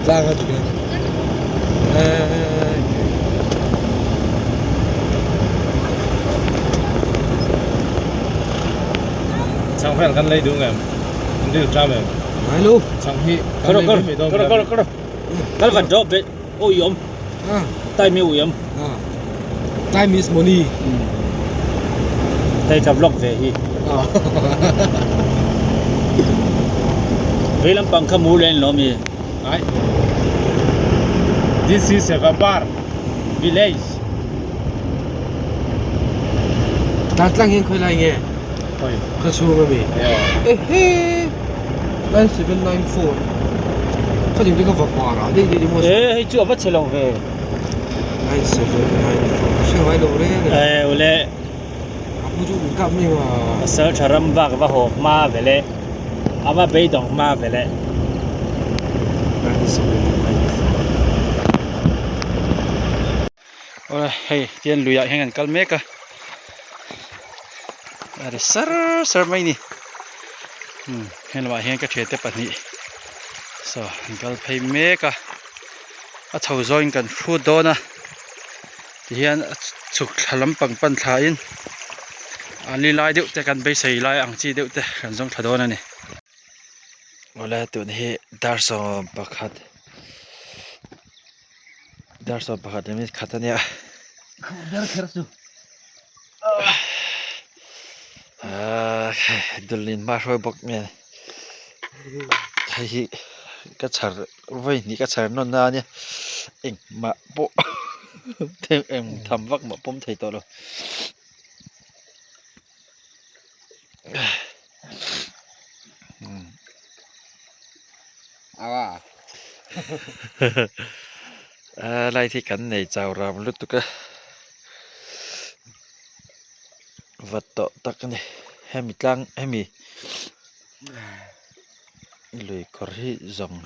Tlang a dik a. Chang vel kan lei duh ngem? An ril tlam em? Ngai lo. Chang hi kan lei mai mai dawn Kal kal kal kal kan drop be ui awm. Time hi ui awm. Time is money. Hei ka vlog ve hi. Vei lampang kha mu len lo mi. Ai. This is a bar village. Tlan tlang hian khawi lai nge? Khawi. Khaw chhung a mi. Ehe 9794 Khaw ding te ka va par a dei dei maw. E hei chu a va chhe lo ve. 9794 hre ngai lo reng e. E ule. A pu chu min kap mai ma. Pasal tha ram vak va haw hma ve le. A va beidawng hma ve le. 9794 Awle hei tian luiah hian kan kal mek a a ri sar sar mai a ni umm he lamah hian ka thiante pahnih saw an kal phei mek a a chho zawngin kan hrut dawn a tihian a chhuk thla lampang pan thla in a li lai deuh te kan beisei lai ang chi deuh te kan zawng thla dawn a ni. Awle tun hi dar 11 Dar 11 leh minute khat a nia. Ber kher chu. Dulin hma hruai bawk nge hei hi ka chhar vawi hnih ka chhar nawn na a nia engmah pawh eng tham vak mah pawm thei tawh lo. Light hi kan nei chau ram lutuk a vat tawh tak a ni hemi tlang hemi lui kawr hi zawng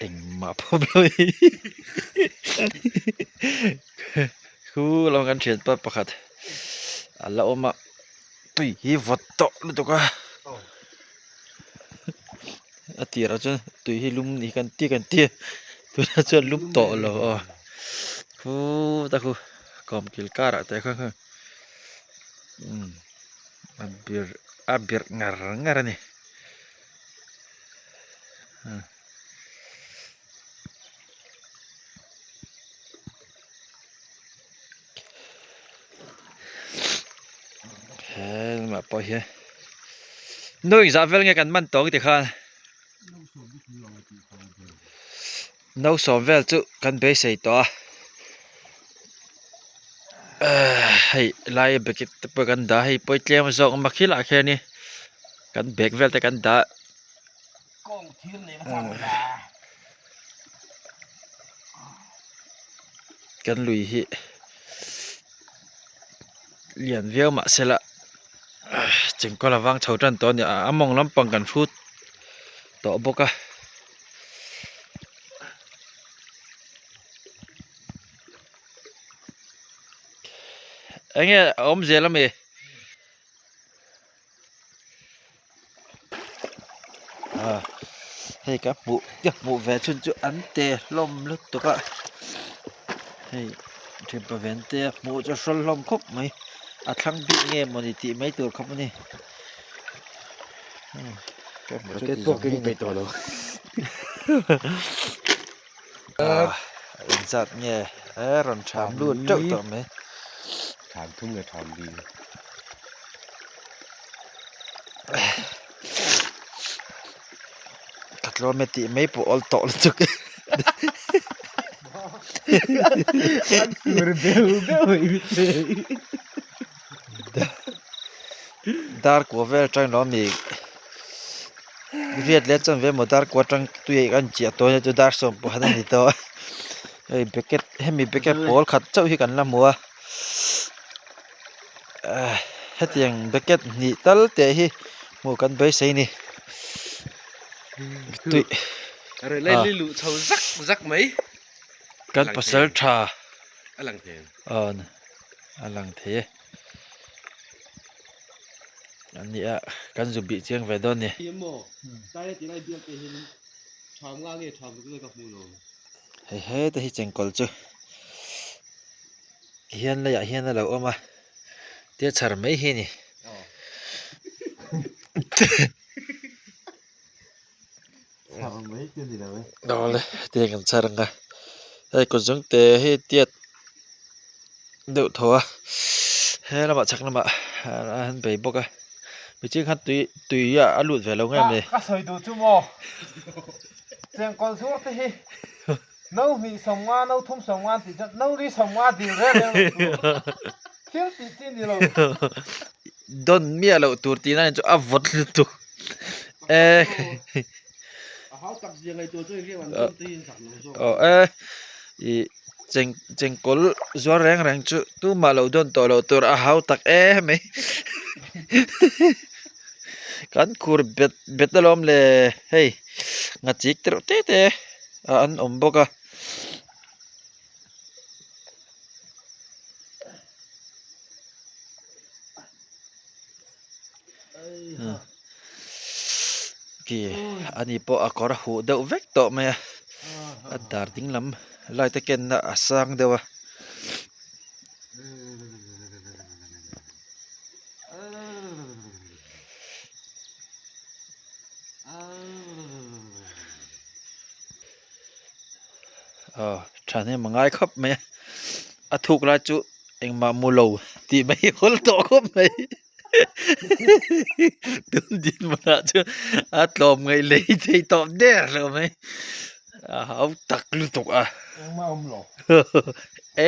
engmah pawh lo hi khu lam kan thianpa pakhat a la awm a tui hi vawt tawh lutuk a. A tirah chuan tui hi lum ni kan ti kan ti a tunah chuan lum tawh lo aw khuta khu kawm kil karah te kha khan umm a birh a birh ngar ngar a ni. He lamah pawh hian nuih zah vel nge kan man tawng ti khan no sawm vel chu kan beisei tawh a ehh hei lai bucket te pawh kan dah a hei pawh hi tlem zawk a khi lah khian in kan bag vel te kan dah Kan lui hi lian viau mah sela chengkawl a vang chho tan tawh a ni a a mawng lampang kan hrut tawh bawk a. Enge a awm zel ami? Hei ka hmuh ka hmuh ve chhun chu an te hlawm lutuk a hei thianpa ven te a hmuh chu a hrawl hlawm khawp mai a thlang bik nge mawni tih mai tur khawp a ni ka hmuh chu ti zawng hi a ni engzat nge rawn ṭham lut ṭeuh tawh mai. Ka tlawm e tih mai pawh awl tawh lutuk e. Dar kua vel atang lo ami riat leh chuan ve emaw dar kua atang tui ah an chiah tawh a chu dar sawm pakhat a ni tawh a hei bucket hemi bucket pawl khat chauh hi kan la hmu a. Hetiang bucket hnih tal teh hi hmuh kan beisei a ni tui kan pasal tha aw a lang thei e an ni a kan zu bih chiang ve dawn a ni. Hei heta hi chengkawl chu hian leiah hian a lo awm a tia chhar mai hi a ni. Awle hetiang kan chhar ang a hei kut zung te hi tiat deuh thaw a he lamah chhak lamah an bei bawk a mihring khan tui tui ah a lut ve lo nge maw ni. Ka sawi duh chu maw chengkawl zur te hi no hnih sawmnga no thum sawmnga an tih chuan no li sawmnga dil reng reng lo tur thil tih chi ni lo. Dawn miah loh tur tih na chu a vawt lutuk e aw e ih cheng chengkawl zuar reng reng chu tumah lo dawn tawh loh tur a hau tak em mai kan khur bet bet alawm le hei ngachik te reuh te te an awm bawk a. Khi ani pawh a kawr a huh deuh vek tawh mai a a dar ding lam light a ken na a sang deuh a. Aw thahnem a ngai khawp mai a a thuk lai chu engmah mu lo tih mai hi hawl tawh khawp mai tun dinhmunah chuan a tlawm ngaih lei thei tawh der lo mai a hau tak lutuk a Engmah awm lo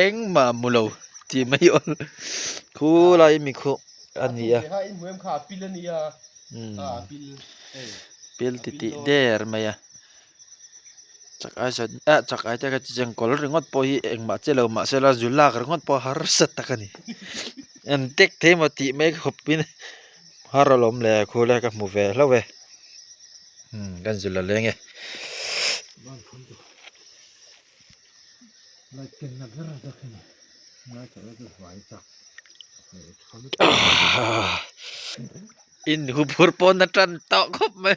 engmah mu lo tih mai hi hawl khulai mi khuh a ni a. Pil titih der mai a. Chak ai chuan ah chak ai te ka ti chengkawl ringawt pawh hi engmah che lo mahse la zu lak ringawt pawh harsa tak a ni en tek thei maw tih mai khawp in har alawm le khu lai ka hmu ve hlauh e umm kan zu la leng e. In huphurh pawn a tan tawh khawp mai.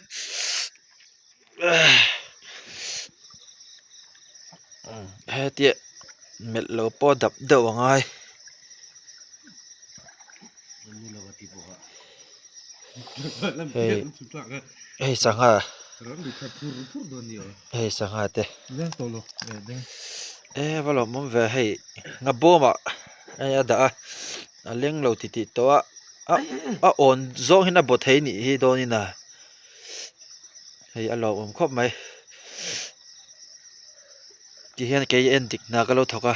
Hetia melh lo pawh dap deuh a ngai. Hei hei sangha hei sangha te e va lawmawm ve hei nga bawmah hei a dah a a leng lo titih tawh a a awn zawng hian a baw thei nih hi dawnin a. Hei a lawmawm khawp mai tihian kei en dik hna ka lo thawk a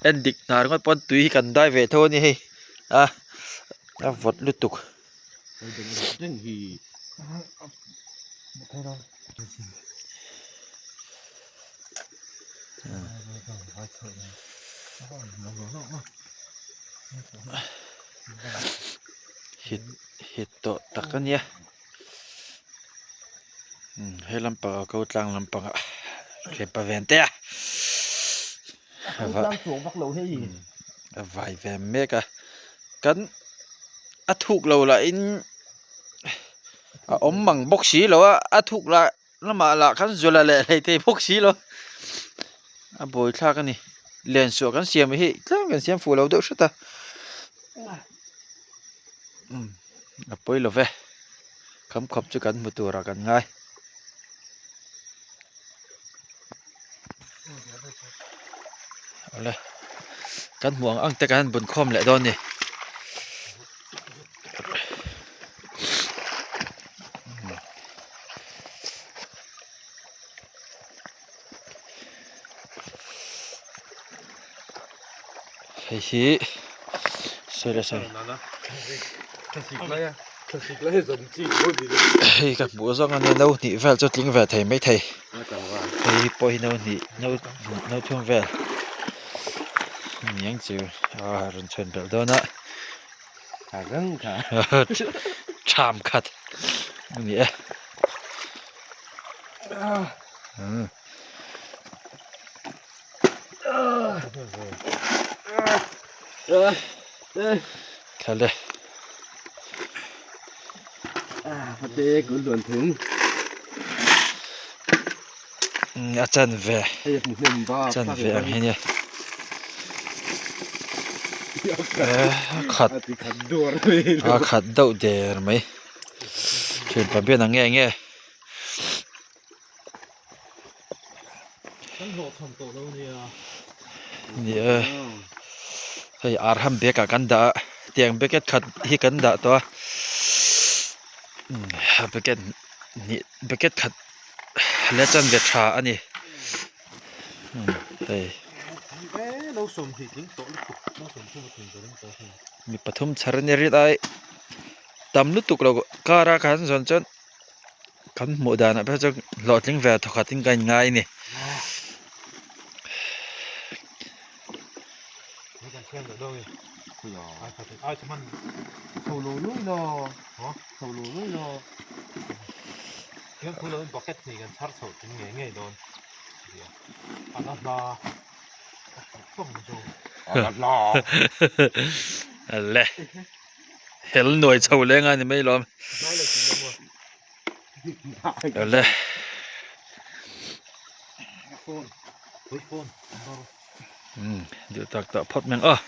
en dik hna ringawt pawn tui hi kan dai ve tho a ni hei a a vawt lutuk. Hit tawh tak a nia umm he lampang ah ko tlang lampang ah hrepa ven te a a vai ve mek a kan a thuk lo lah in a awm mang bawk si lo a a thuk lah lamah lah khan zawlh a leh hlei thei bawk si lo a buai thlak a ni len suah kan siam hi tlem kan siam fuh lo deuh hret a. Umm a pawi lo ve kham khawp chu kan hmu turah kan ngai. Awle kan hmuh ang ang te kan han bun khawm leh dawn a ni. Hei hi sawi leh sawi hei ka hmuh zawng ania no hnih vel chu tling ve thei maithei hei hi pawh hi no hnih no no thum vel aniang chu a rawn chhawn belh dawn a ṭham khat a ni e. Khale. A chanve chanve ang hi nia a khat a khat deuh der mai thianpa bian ang nge nge. Ni e hei arham bag ah kan dah a tiang bucket khat hi kan dah tawh a bucket hnih bucket khat leh chanve tha a ni hei mi pathum chhar a ni rit ai tam lutuk lo car a kan zawn chuan. Kan hmuh danah phei chuan hlawhtling ve thawkhat in ka inngai a ni. Le hel nuai chho leng a ni mai lawm. Le duh tak tawh phawt mai ang aw.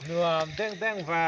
Nuam deng deng va.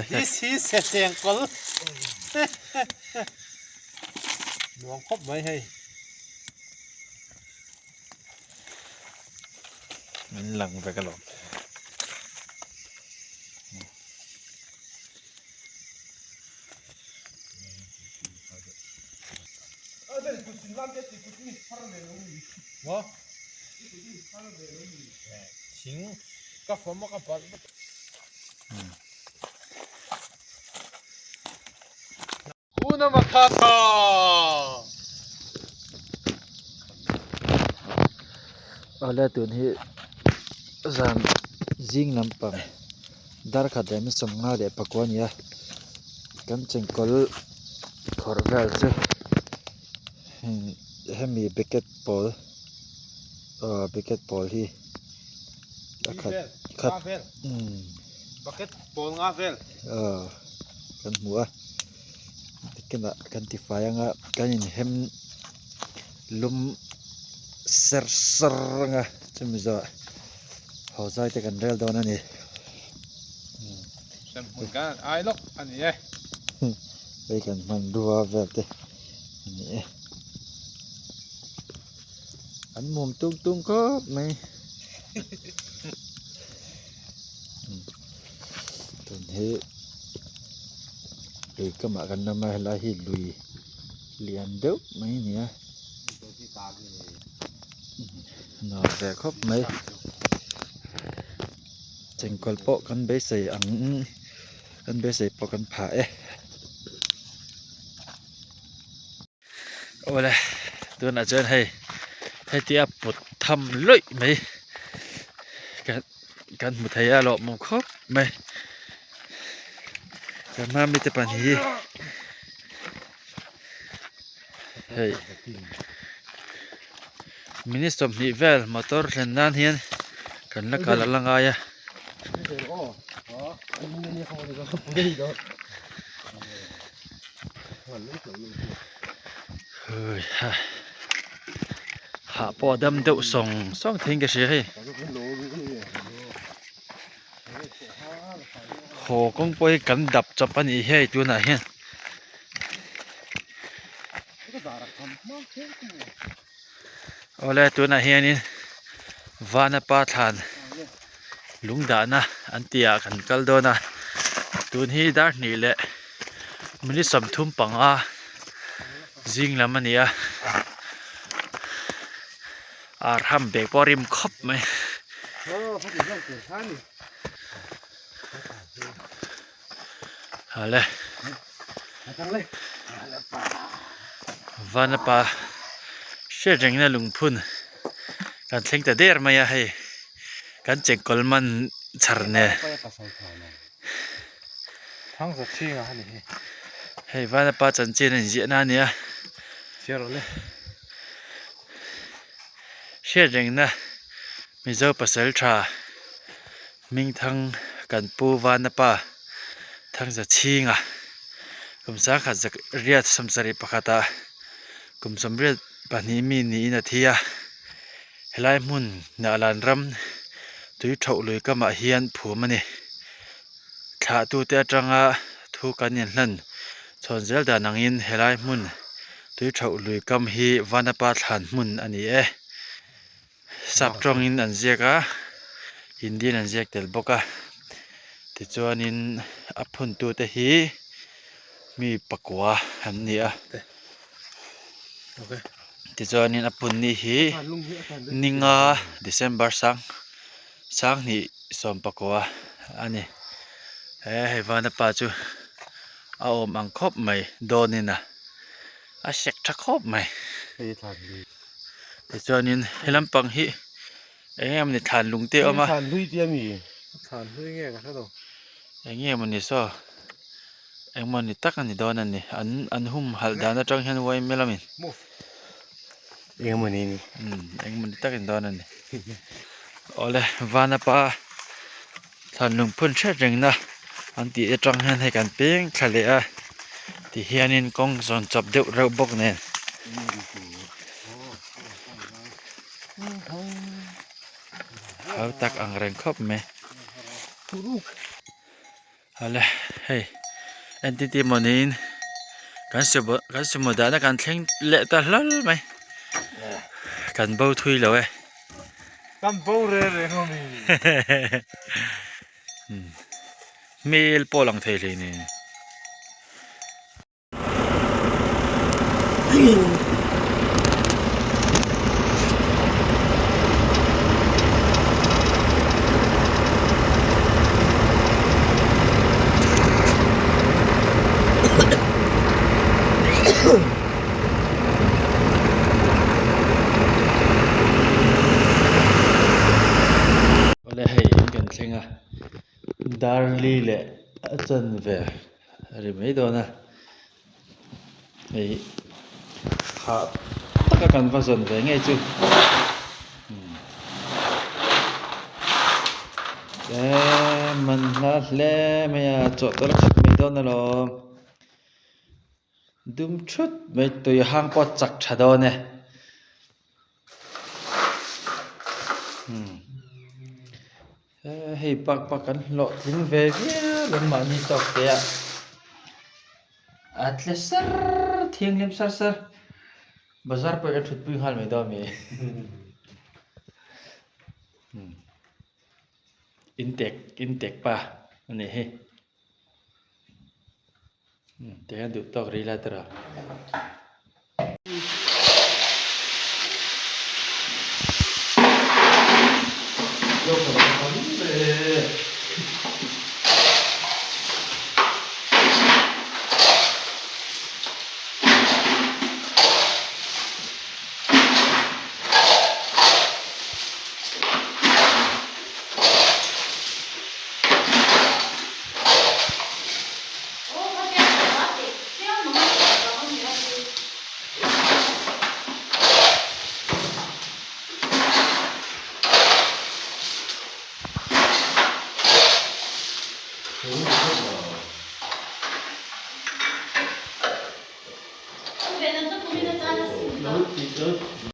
This is a chengkawl nuam khawp mai hei. Min lang vek alawm. Awle tun hi zan zing lampang dar khat leh ni sawmnga leh pakua a ni a kan chengkawl khawrh vel chu hemi bucket pawl aw bucket pawl hi a khat khat umm bucket pawl nga vel aw kan hmu a tikinah kan tifai anga kan inhem lum ser ser anga chumi zawh haw zai te kan rel dawn a ni. Hremhmun kan han ai lawk a ni e. Hei kan hmanrua vel te a ni e. An mum tung tung khawp mai. Tun hi lui kamah kan awm a helai hi lui lian deuh mai a ni a. Nuam ve khawp mai. Chengkawl pawh kan beisei ang kan beisei pawh kan phah e. Awle tunah chuan hei hetia put tham luih mai kan kan hmu thei a lawmawm khawp mai kan hma mite pahnih hi hei minute 20 vel motor thlen nan hian kan la kal a la ngai a. Hui ha hah pawh a dam deuh sawng sawng theiin ka hria hei haw kawng pawh hi kan dap chawp a nih hei tunah hian. Awle tunah hianin Vanapa thlan lung dahna an tih ah kan kal dawn a. Tun hi dar hnih leh minute 35 zing lam a ni a ar ham bag pawh a rim khawp mai. Hale Vanapa hriat rengna lungphun kan thleng ta der mai a hei kan chengkawl man chhar nen hei Vanapa chanchin a inziahna a nia hriat rengna Mizo pasal tha. Hmingthang kan pu Vanapa Thangza chhinga kum sangkhat riat sawmsarih pakhatah kum sawmriat pahnih mi niin a thi a, helai hmun Nahlan ram tui thauh lui kamah hian phum a ni. Thlahtute atanga thu kan inhlan chhawn zel dan angin helai hmun tui thauh lui kam hi Vanapa thlan hmun a ni e. Sap tawngin an ziak a hindi in an ziak tel bawk a tichuanin a phun tute hi mi pakua an ni a tichuanin a phun ni hi ninga December sang sanghnih sawmpakua a ni he hei vanapa chu a awm ang khawp mai dawnin a a sek tha khawp mai. Tichuanin he lampang hi eng nge mawni thlan lung te a awm a. Thlan hlui te a mi? Thlan hlui nge ka hre lo. Eng nge mawni saw eng mawni tak a ni dawn a ni an an hum halh dan atang hian uai mel a mi. Eng mawni ni? Umm eng mawni tak a ni dawn a ni. Awle Vanapa thlan lung phun hret rengna an tih atang hian hei kan peng thla leh a ti hianin kawng zawn chawp deuh reuh bawk nen. Hau tak ang reng khawp mai. Awle hei entity maw niin kan sumo kan sumo dahna kan thleng leh ta hlawl mai kan bo thui lo e. Kan bo re reng a mi. Hmel pawh lang thei hlei nen. Awle hei in kan thleng a Darli leh a chanve a ri mai dawn a. Hei hah taka kan va zawn ve ngei chu eee man hla hle mai a chawhtawlh a khat mai dawn alawm dum thut mai tui hang pawh a chak tha dawn e. Hei bak bak kan hlawhtling ve viau ang mahni tawk te ah a tle sar thianghlim sar sar bazar pawh hi a thut pui nghal mai dawn a mi in tek in tek pa a nih hi tihian duh tawk rih lai tawh.